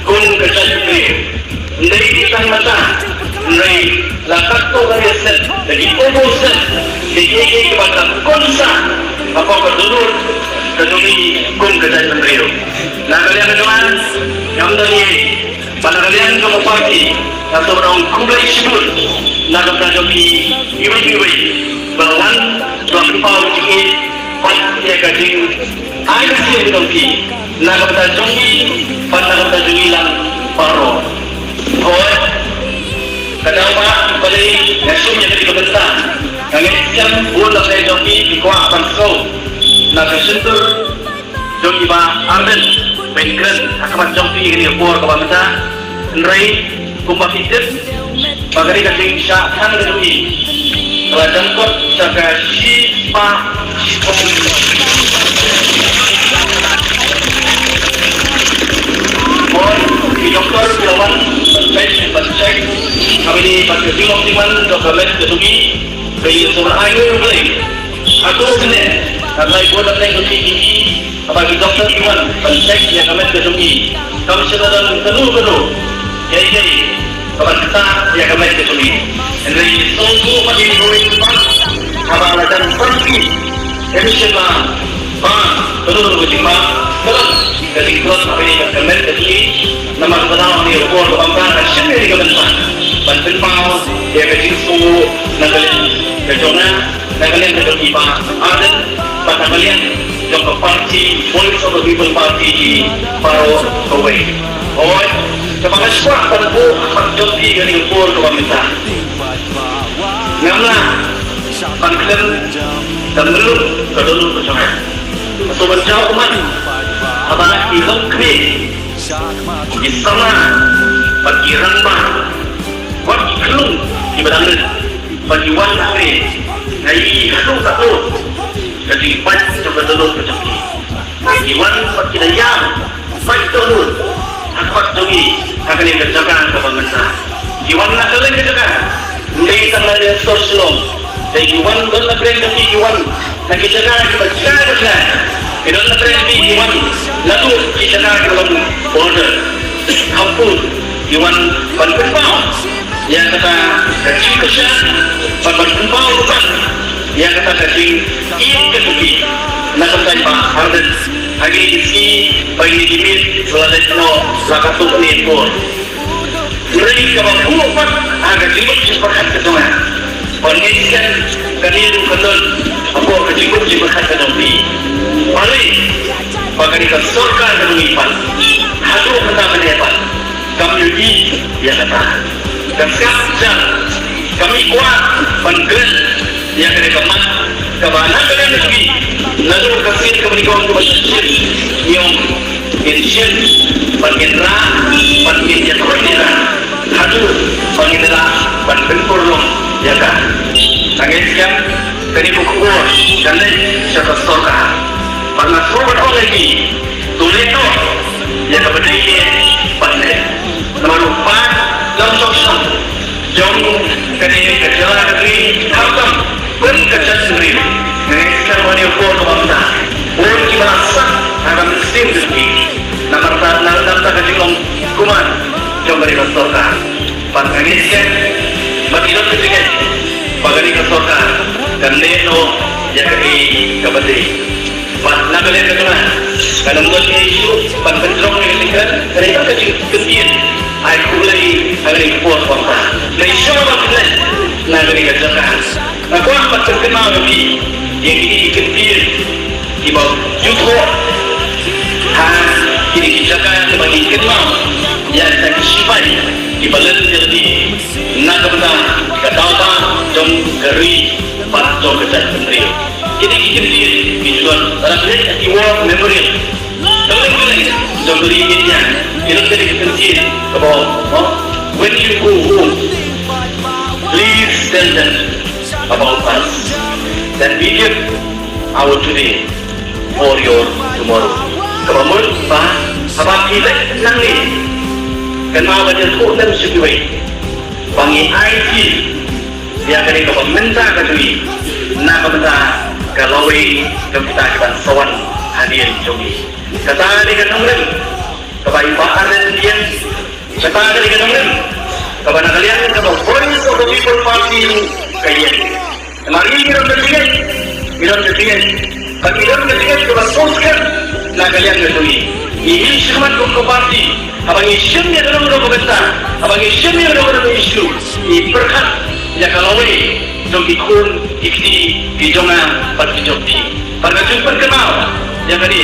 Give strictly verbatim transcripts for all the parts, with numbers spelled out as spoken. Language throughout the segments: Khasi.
kum ka jaitbynriew. Ym dei tang mynta, hynrei la katto katne sien, da ki opposite, da kiei kiei kiba dang kongsan hapoh ka dohnud ka jong ngi kum ka jaitbynriew. Na ka liang ka jong nga, ngam don ei ei, bad na ka liang jong ka party, nga sngewbha ban ong khublei shibun na ka bynta jong phi iwei pa iwei ba la wan, ba la pynpaw ïa ka jingïeit bad ïa ka jing ai mynsiem jong phi na ka bynta jong ngi bad na ka bynta jong ngi lang baroh. Hooid, ka daw ba balei nga shim ïa kane ka bynta. Nga ngeit skhem bun na pdeng jong phi ki kwah ban sngew na ka shyntur jong i Bah Ardent ban kren ha khmat jong phi ha kane ka por kaba mynta. Hynrei kumba phi tip ba kane ka jingshah than ka jong i ka la jan kot sha ka shispah shiphew. Hooid, ki doktor ki la wan ban peit ban check ha kane bad ka jinglong jingman jong ka met ka jong i. Ba ïa sngewbha ai nguh ïa U Blei. Hato kane ka lai bun na pdeng jong phi ki, haba ki doktor ki wan ban check ïa ka met ka jong i, kam shym la don kano kano kiei kiei kaban ktah ïa ka met ka jong i. Hynrei sngewthuh ba ki roi ki bang haba la jan pyrkhi, em shym la ba kano kano ka jingbam ka long ka jingtlot ha kane ka met ka jong i. Namar kata ha kane ka por kaba mynta nga shim ïa kane ka bynta ban pynpaw ïa ka jingsngewnguh na ka liang ka jong nga, na ka liang ka jong i Bah Ardent bad na ka liang jong ka party Voice of the People Party baroh kawei. Hooid, kaba nga kwah ban buh ha khmat jong phi ha kane ka por kaba mynta, ngam lah ban khlem da mlien ka dohnud ka jong nga. Nga sngewbha ban jaw ummat haba na ki longkmie, ki samla bad ki rangbah bad ki khyllung kiba dang rit, ba ki wan hangne, nga ïohi haduh katno ka jingpait jong ka dohnud ka jong ki. Ki wan bad ki da ïam pait dohnud ha khmat jong ngi ha kane ka jaka kaba mynta. Ki wan na kylleng ka jaka, ym dei tang na Shillong, dei ki wan don na pdeng jong ki, ki wan na ki jaka kiba jaka jaka. Ki don na pdeng jong ki, ki wan naduh ki jaka kiba long border. Khamtam ki wan ban pynpaw ïa kata ka jingkyrshan, ban, ban pynpaw ruh ban ïa kata ka jingïeit ka jong ki na ka bynta i Bah Ardent ha kine ki sngi ba kine ki miet ba la leit noh la katto katne por. Hynrei kaba buh pat ha ka jingmut jingpyrkhat ka jong nga, ban ngeit skhem kane ruh ka don hapoh ka jingmut jingpyrkhat ka jong phi. Balei ba kane ka sorkar ka jong ngi pat haduh mynta mynne pat kam ïohi ïa kata. Ka skhem jan kam kwah ban kren ïa kane ka mat kaba na ka liang jong ngi, naduh ka sien kaba nyngkong kaba shisien ngi ong ngin shim bad ngin rah bad ngin ïakhun ïa ka haduh ba ngin lah ban pynpurlong ïa ka. Nga ngeit skhem kane ka khubor kan leit sha ka sorkar. Bad nga sngewbha ban ong ïa ki, to leh noh ïa kaba dei leh bad leh. Namar u paidbah jong ka jylla ka jong ngi khamtam bun ka jaitbynriew. Nga ngeit skhem ha kane ka por kaba mynta bun kiba la sah ha ka mynsiem jong ki namar ta, namar ta ka jinglong kumne jong kane ka sorkar. Bad nga ngeit skhem ba ki don ka jingngeit ba kane ka sorkar kan leh noh ïa kaei kaba dei. Bad na ka liang ka jong nga, ngan ym don ei ei shuh ban pynjrong ïa ka jingkren, ka dei tang ka jingkyntien ai khublei ha kane ka por kaba mynta. Nga sngewbha ban kren na kane ka jaka. Nga kwah ban pynkynmaw ïa phi ïa kine ki kyntien kiba ju thoh ha kine ki jaka kiba ngi kynmaw ïa kita ki shipai kiba len ïa lade na ka bynta ka daw ba jong ka ri bad jong ka jaitbynriew. Kine ki kyntien ki ju don, lada phi leit ha ki war memorial, kylleng kylleng jong ka ri India, ki don kine ki kyntien kaba ong, when you go home, please tell them about us, that we give our today for your tomorrow. Kaba mut ba haba phi leit nangne, kynmaw ban ïathuh lem sha kiwei ba ngi ai phi ïa kane kaba mynta ka jong ngi na ka bynta ka lawei jong kita kiban sa wan hadien jong ngi. Kata dei ka nongrim Kaba i Bah Ardent ïeng, kata ka dei ka nongrim kaba na ka liang kaba Voice of the People Party ka ïeng. Namar ngi ki don ka jingngeit, ngi don ka jingngeit, bad ngi don ka jingngeit kaba sngewskhem na ka liang ka jong ngi. Ngi mih shakhmat kum ka party, haba ngi shim ïa ka nongrim ka bynta, haba ngi shim ïa ka nongrim ka issue, ngi pyrkhat ïa ka lawei jong ki khun ki kti ki jong nga bad ki jong phi. Bad nga ju pynkynmaw ïa kane,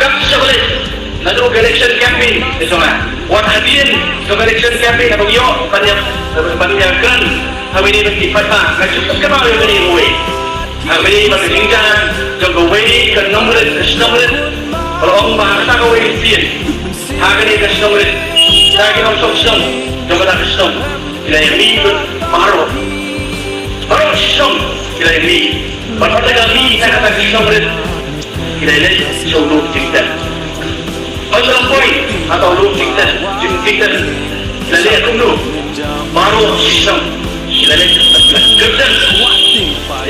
kat shaba leit naduh ka election campaign ka jong nga, wat hadien jong ka election campaign haba ngi ïoh ban ïa, ban ïakren ha kane bad ki paidbah, nga ju pynkynmaw ïa kane kawei. Ha kane bad ka jingjia jong kawei ka nongrim, ka shnong rit, ba la ong ba ha kata kawei ka sien, ha kane ka shnong rit, sa ki nongshong shnong jong kata ka shnong ki la ïamih bad baroh, baroh shnong ki la ïamih. Bad haba ki la mih na kata ka shnong rit, ki la leit sha u lum jingtep. Haba la poi ha u lum jingtep, jing, jingtep, ki la leit kumno? Baroh shnong ki la leit, ki la kyrteng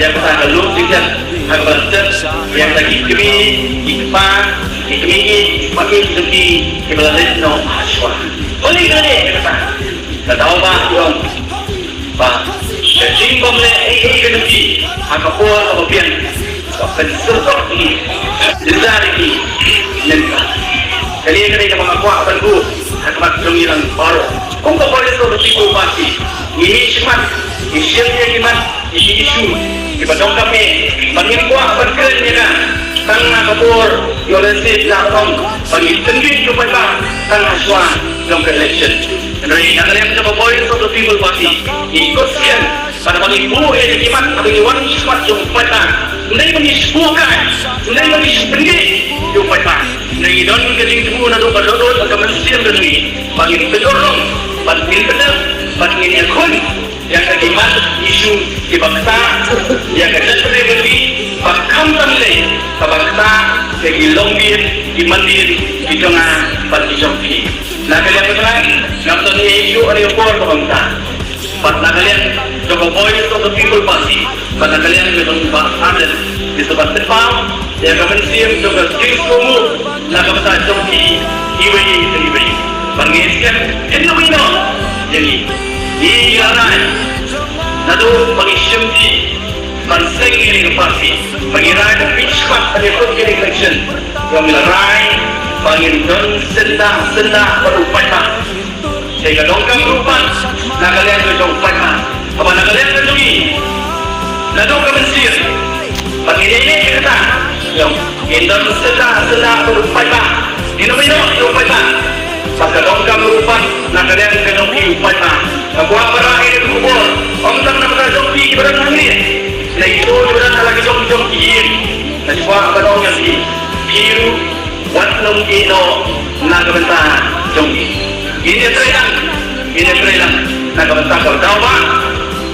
ïa kata ka lum jingtep. Ha kaba la tep ïa kata ki kmie, ki kpa, ki kmie, ki kpa ki jong ki, kiba la leit noh ha shuwa. Balei ki la leit ïa kata? Ka daw ba ki ong ba ka jingbym leh ei ei ka jong ki ha ka por kaba biang ka pynsuhtok ïa ki, jynjar ïa ki. Kane ka dei kaba nga kwah ban buh ha khmat jong ngi lang baroh. Kum ka Voice of the People Party, ngi mih shakhmat, ngi shim ïa ki mat, ïa ki issue kiba donkam eh, ba ngin kwah ban kren ïa ka tang na ka por ïoh lehse la ong ba ngin pyndep ïa u paidbah tang ha shuwa jong ka election. Hynrei na ka liang jong ka Voice of the People Party, ngi kut skhem ba haba ngi buh ïa ki mat, haba ngi wan shakhmat jong u paidbah, ym dei ba ngi shu buh kai, ym dei ba ngi shu pyndep ïa u paidbah. Hynrei ngi don ka jingthmu naduh ka dohnud bad ka mynsiem ka jong ngi ba ngin pynurlong, ba ngin pyndep, ba ngin ïakhun ïa ka demand issue kiba ktah ïa ka jaitbynriew ka jong ngi, ba khamtam lei kaba ktah ïa ki longdien ki mandien ki jong nga bad ki jong phi. Na ka liang ka jong nga, ngam don ei ei shuh ha kane ka por kaba mynta. Bad na ka liang jong ka Voice of the People Party, bad na ka liang jong ka Bah Ardent, ngi sngewbha ban pynpaw ïa ka mynsiem jong ka jingsngewbha na ka bynta jong phi iwei pa iwei. Bad ngi skhem, kynnoh ïa ngi, ngi la rai naduh ba ngi shim ïa ka ban seng ïa ka party, ba ngi rai ba ngi shpat ban ïakut ïa ka election. Ngi la rai ba ngin don syndah syndah bad u paidbah. Te ka donkam ruh pat na ka liang ka jong u paidbah, haba na ka liang ka jong ngi, naduh ka mynsiem, ba ngin ïa ïa kata, ngin don syndah syndah bad u paidbah, ngin ym ïehnoh ïa u paidbah. Bad ka donkam ruh pat na ka liang ka jong phi u paidbah. Nga kwah ban ai ïa ka khubor, ym tang na ka bynta jong phi kiba don hangne, na kito kiba don ha la ka jong jong ki ïing. Nga kwah ban ong ïa phi, phi ruh wat nym ïehnoh na ka bynta jong ngi. Ngin ïatrei lang, ngin ïatrei lang na ka bynta ka daw ba,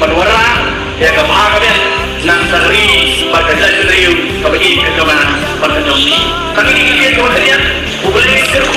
ban wanrah ïa ka bha ka biang na ka ri bad ka jaitbynriew kaba ïeit ka jong nga bad ka jong phi. Tang ïa kine ki ktien kaba khyndiat, U Blei un kyrkhu